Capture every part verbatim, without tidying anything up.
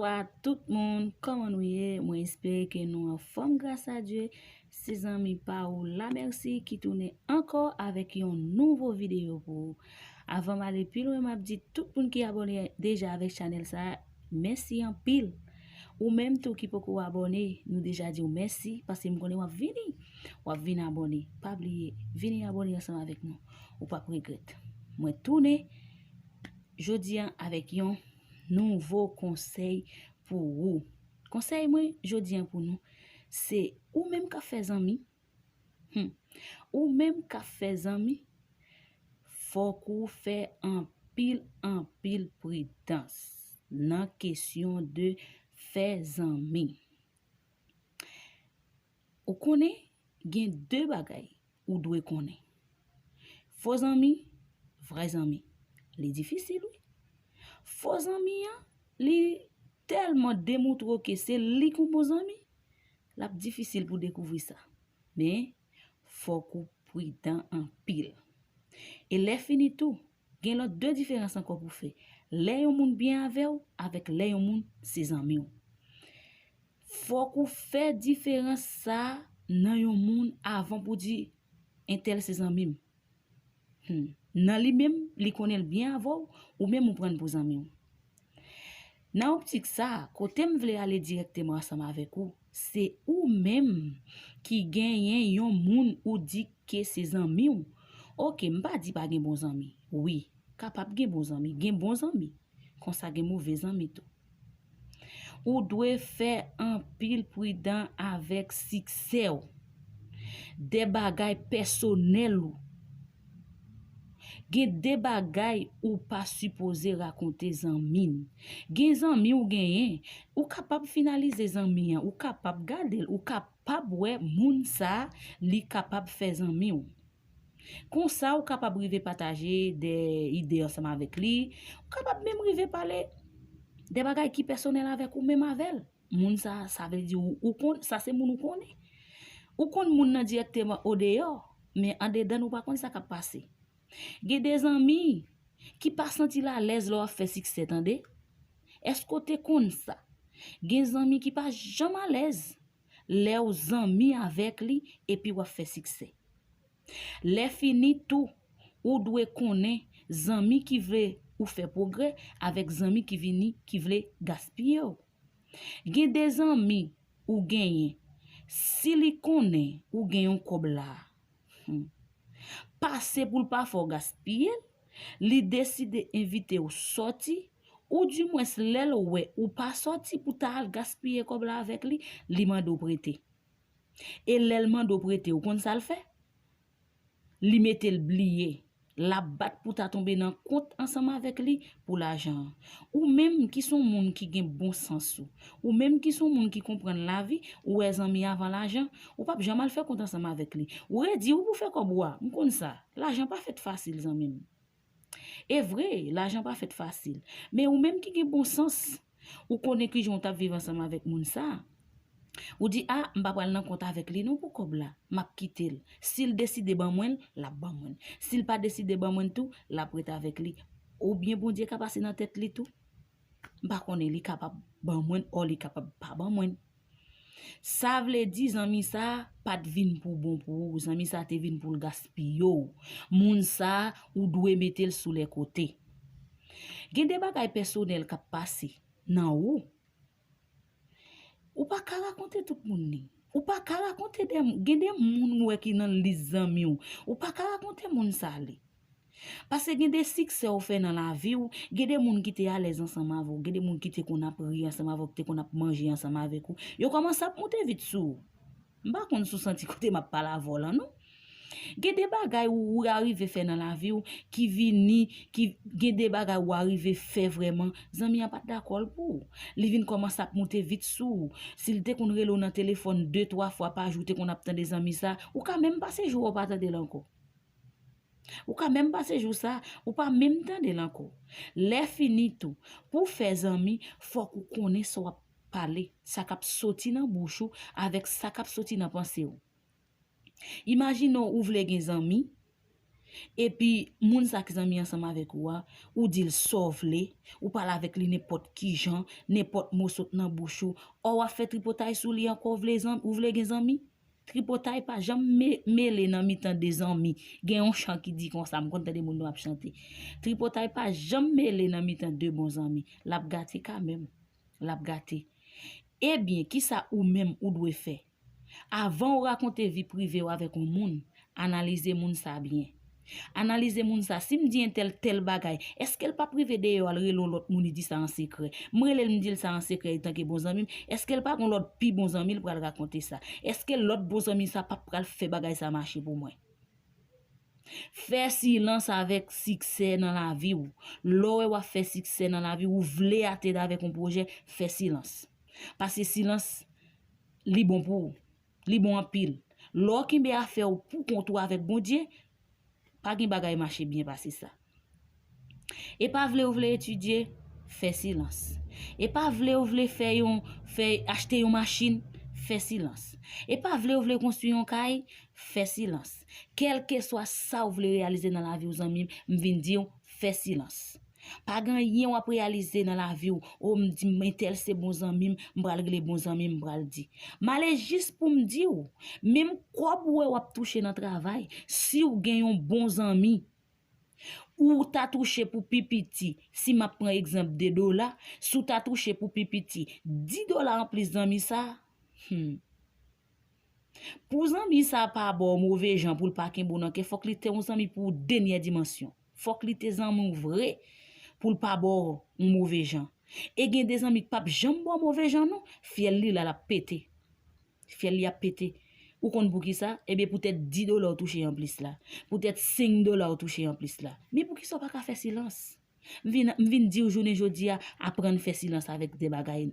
Bonswa tout moun, kòman nou ye? Mwen espere ke nou anfòm gras a Dye. Se zanmi pa ou Lamercy ki tounen ankò avèk yon nouvo videyo pou ou. Avan m ale pi lwen, m ap di tout moun ki abòne deja avèk chanèl sa, mèsi anpil. Ou menm tou ki poko abòne, nou deja di w mèsi, paske m konnen w ap vini. W ap vin abòne. Pa bliye, vini abòne ansanm avèk nou. Ou p ap regrèt. Mwen tounen jodi a avèk yon nouvo konsèy pou ou. Konsèy mwen jodi a pou nou, se ou menm k ap fè zanmi. Hmm. Ou menm k ap fè zanmi, fòk ou fè anpil, anpil pridans nan kesyon de fè zanmi. Ou konnen, gen de bagay ou dwe konnen. Fo zanmi, vrè zanmi. Li difisil, wi. Fo zanmi an, li tèlman demoutre w ke se li k ou bon zanmi, l ap difisil pou dekouvri sa. Men, fòk ou pridan anpil. E lè fini tou, gen lòt de diferans ankò pou fè. Lè yon moun byen avè w, avèk lè yon moun se zanmi w. Fòk ou fè diferans sa nan yon moun avan pou di, entèl se zanmi m. Hmm. Nan li menm, li konnen l byen avè w, ou menm ou pran l pou zanmi w. Nan optik sa, kote m vle ale dirèkteman ansanm avèk ou, se ou menm ki genyen yon moun ou di ke se zanmi w. Oke, m pa di pa gen bon zanmi. Wi, kapab gen bon zanmi. Gen bon zanmi. Konsa gen move zanmi tou. Ou dwe fè anpil pridan avèk siksè w. De bagay pèsonèl ou. Gen de bagay ou pa sipoze rakonte zanmi n. Gen zanmi w genyen, ou kapab finalize zanmi an, ou kapab gade l, ou kapab wè moun sa, li kapab fè zanmi w. Konsa, ou kapab rive pataje de ide ansanm avèk li. Ou kapab menm rive pale de bagay ki pèsonèl avèk ou menm avè l. Moun sa, sa vle di ou, ou konn, sa se moun ou konnen. Ou konn moun nan dirèkteman odeyò, men andedan nou pa konn sa k ap pase. Gen de zanmi ki pa santi l alèz lè w ap fè siksè, tande. Èske w te konn sa? Gen zanmi ki pa janm alèz lè w zanmi avèk li epi w ap fè siksè. Lè fini tou, ou dwe konnen zanmi ki vle ou fè pwogrè avèk zanmi ki vini, ki vle gaspiye w. Gen de zanmi ou genyen, si li konnen ou gen yon kòb la, hmm, pase pou l pa fè w gaspiye l, li deside envite w sòti, oudimwens lè l wè ou pa sòti pou ta al gaspiye kòb la avèk li, li mande w prete. E lè l mande w prete, ou konn sa l fè? Li mete l bliye. L ap bat pou ta tonbe nan kont ansanm avèk li pou lajan an. Ou menm ki se yon moun ki gen bon sans ou, ou menm ki se yon moun ki konprann lavi, ou wè zanmi avan lajan, ou p ap janm al fè kont ansanm avèk li. Ou redi wi pou fè kòb ou a, m konn sa. Lajan pa fèt fasil, zanmi m. E vre, lajan pa fèt fasil. Men ou menm ki gen bon sans, ou konnen kijan w t ap viv ansanm avèk moun sa. Ou di, a, m pa pral nan kont avèk li non pou kòb la. M ap kite l. Si l deside ban mwen l, l ap ban mwen l. Si l pa deside ban mwen l tou, l ap ret avèk li. Oubyen Bondye ka pase nan tèt li tou. M pa konnen, li kapab ban mwen l, ò li kapab pa ban mwen l. Sa vle di zanmi sa a pa t vin pou bon pou ou, zanmi sa a te vin pou l gaspiye w. Moun sa a, ou dwe mete l sou lè kote. Gen de bagay pèsonèl k ap pase nan ou. Ou pa ka rakonte tout moun li. Ou pa ka rakonte de, gen de moun ou wè ki nan lis zanmi w. Ou pa ka rakonte moun sa li. Paske gen de siksè ou fè nan lavi w, gen de moun ki te alèz ansanm avè w, gen de moun ki te konn ap ri ansanm avè w, ki te konn ap manje ansanm avèk ou. Yo kòmanse ap moute vit sou ou. M pa konn si w santi kote m ap pale avè w lan non. Gen de bagay ou, ou arive fè nan lavi w ki vini, ki gen de bagay ou arive fè vrèman, zanmi an pa t dakò l pou ou. Li vin kòmanse ap moute vit sou ou. Si l te konn rele w nan telefòn de, twa fwa pa jou, ou te konn ap tande zanmi sa, ou ka menm pase jou a w pa tande l ankò. Ou ka menm pase jou sa, ou pa menm tande l ankò. Lè fini tou, pou w fè zanmi, fòk ou konnen sa w ap pale, sa k ap soti nan bouch ou avèk sa k ap soti nan panse w. Imajine w, ou vle gen zanmi, Epi, moun sa ki zanmi ansanm avèk ou a, ou di l sa w vle, ou pale avèk li nenpòt ki jan, nenpòt mo sot nan bouch ou, ò w ap fè tripotay sou li ankò, ou vle zanmi, ou vle gen zanmi? Tripotay pa janm me-, mele nan mitan de zanmi. Gen yon chan ki di konsa, m konn tande moun yo ap chante. Tripotay pa janm mele nan mitan de bon zanmi. L ap gate kanmenm. L ap gate. Ebyen, kisa ou menm ou dwe fè? Avan ou rakonte vi prive w avèk yon moun, analize moun sa byen. Analize moun sa. Si m di entèl tèl bagay, èske l p ap rive deyò al rele yon lòt moun, li di sa an sekrè? M rele l, m di l sa an sekrè, etanke bon zanmi m, èske l pa gen yon lòt pi bon zanmi l pral rakonte sa? Èske lòt bon zanmi sa p ap pral fè bagay sa mache pou mwen? Fè silans avèk siksè nan lavi w. Lè w wè w ap fè siksè nan lavi w, ou vle atèn avèk yon pwojè, fè silans. Paske silans, li bon pou ou. Li bon anpil. Lè w kenbe afè w pou kont ou avèk Bondye, pa gen bagay mache byen pase sa. E pa vle ou vle etidye, fè silans. E pa vle ou vle fè yon, fè, achte yon machin, fè silans. E pa vle ou vle konstwi yon kay, fè silans. Kèlkeswa sa ou vle reyalize nan lavi w, zanmi m, m vin di w, fè silans. Pa gen anyen w ap reyalize nan lavi w, o, m di m entèl se bon zanmi m, m pral rele bon zanmi m, m pral di. M ale jis pou m di w, menm kòb ou wè w ap touche nan travay, si w gen yon bon zanmi, ou ta touche pou pi piti, si m ap pran egzanp de dola, si w ta touche pou pi piti dis dola anplis zanmi sa, hmm. Pou zanmi sa pa ba w move jan, pou l pa kenbe w nan kè, fòk li te yon zanmi pou w denyè dimansyon. Fòk li te zanmi w vre pou l pa ba w yon move jan. E gen de zanmi k p ap janm ba w move jan non, fyèl li la, l ap pete. Fyèl li ap pete. Ou konn poukisa? Ebyen, poutèt dis dola w touche anplis la. Poutèt senk dola w touche anplis la. Men poukisa w pa ka fè silans? M vin, m vin di w jounen jodi a, aprann fè silans avèk de bagay.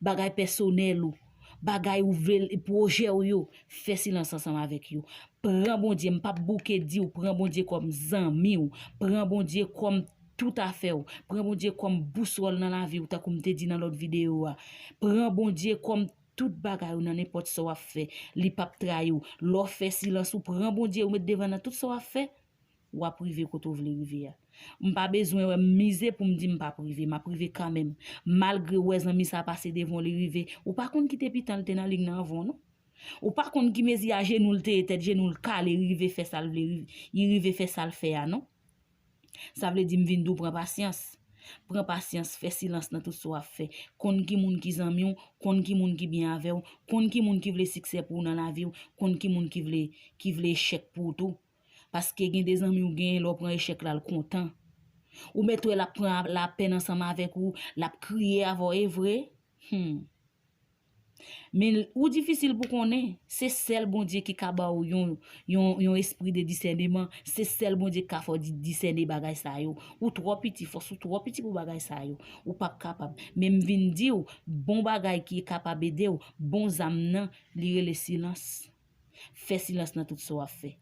Bagay pèsonèl ou, bagay ou vle, pwojè w yo, fè silans ansanm avèk yo. Pran Bondye, m p ap bouke di w, pran Bondye kòm zanmi w, pran Bondye kòm tout afè w, pran Bondye kòm bousòl nan lavi w, tankou m te di nan lòt videyo a. Pran Bondye kòm tout bagay ou nan nenpòt sa w ap fè, li p ap trayi w. Lè w fè silans ou, pran Bondye ou met devan nan tout sa w ap fè, w ap rive kote w vle rive a. M pa bezwen wè m mize pou m di m p ap rive, m ap rive kanmenm. Malgre w wè zanmi sa pase devan w, li rive. Ou pa konn ki te pitan l te nan liy nan anvan w non. Ou pa konn ki mezi a jenou l te ye, tèt jenou l kale, li rive fè sa l vle, li rive fè sa l fè a non. Sa vle di m vin di w pran pasyans. Pran pasyans, fè silans nan tout sa w ap fè. Konn ki moun ki zanmi w, konn ki moun ki byen avè w, konn ki moun ki vle siksè pou w nan lavi w, konn ki moun ki vle, ki vle echèk pou w tou. Paske gen de zanmi w genyen, lè w pran echèk la, l kontan. Ou mèt wè l ap pran lapenn ansanm avèk ou, l ap kriye avè w, e vre? Hmm. Men ou difisil pou konnen, se sèl Bondye ki ka ba w yon, yon, yon espri de disèneman, se sèl Bondye ki ka fè w di, disène bagay sa yo. Ou twò piti, fòs ou twò piti pou bagay sa yo. Ou p ap kapab. Men m vin di w, bon bagay ki kapab ede w, bon zam nan, li rele silans. Fè silans nan tout sa w ap fè.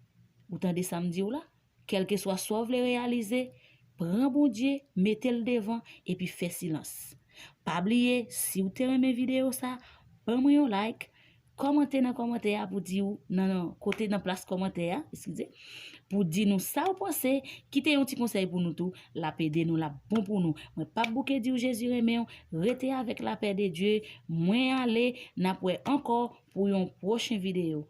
Ou tande sa m di w la? Kèlkeswa sa w vle reyalize, pran Bondye, mete l devan, epi fè silans. Pa bliye, si w te renmen videyo sa, ban mwen yon like, kòmante nan kòmantè a pou di w, nan, nan, kote nan plas kòmantè a, eskize, pou di nou sa w panse, kite yon ti konsèy pou nou tou, l ap ede nou, l ap bon pou nou. Mwen p ap bouke di w Jezi renmen w, rete avèk lapè de Dye, mwen ale, n ap wè ankò pou yon pwochen videyo.